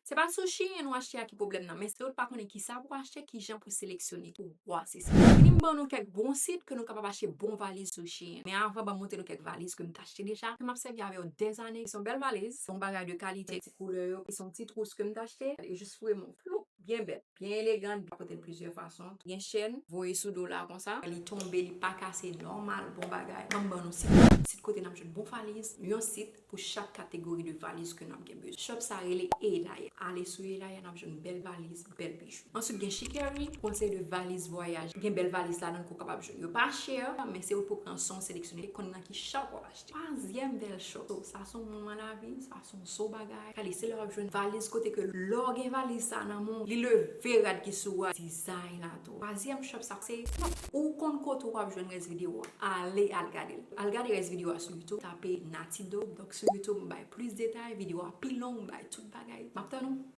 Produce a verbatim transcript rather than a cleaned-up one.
Se pa sou Shein ou achte a ki pwoblèm nan, men se ou pa konnen kisa pou achte, kijan pou seleksyone pou w asiste. Vini m ban nou kèk bon sit ke nou kapab achte bon valiz sou Shein. Men avan, ban m montre nou kèk valiz ke m t achte deja, ke m ap sèvi avè yo dèzane. Se yon bèl valiz, se yon bagay de kalite, ti koulè yo, e se yon ti twous ke m t achte, e jis fouye m floup, byen bèl, byen elegan, m pote l plizyè fason, gen chèn, voye sou do la konsa, li tonbe, li pa kase, nòmal, bon bagay. Ban m ban nou sit, sit kote n ap jwenn bon valiz, yon sit pou chak kategori de valiz ke n ap gen bezwen. Shop sa rele Elaya. Ale sou Elaya, n ap jwenn bèl valiz, bèl bijou. Answit, gen Shikeri, konsèy de valiz vwayaj. Gen bèl valiz ladan ke w kapab jwenn. Yo pa chè, men se ou pou pran san w, seleksyone, konn nan ki shop w ap achte. Twazyèm bèl shop. So, sa se yon moman lavi, sa se yon so bagay. Gade, se la w ap jwenn valiz kote ke lè w gen valiz sa nan men w, li leve rad ki sou ou a, dizayn la tou. Twazyèm shop sa se ou konn kote w ap jwenn rès videyo a. Ale al gade l. Al gade rès videyo a sou YouTube, tape Nati Dope. Donk sou YouTube, m bay plis detay, videyo a pi long, m bay tout bagay. M ap tann ou.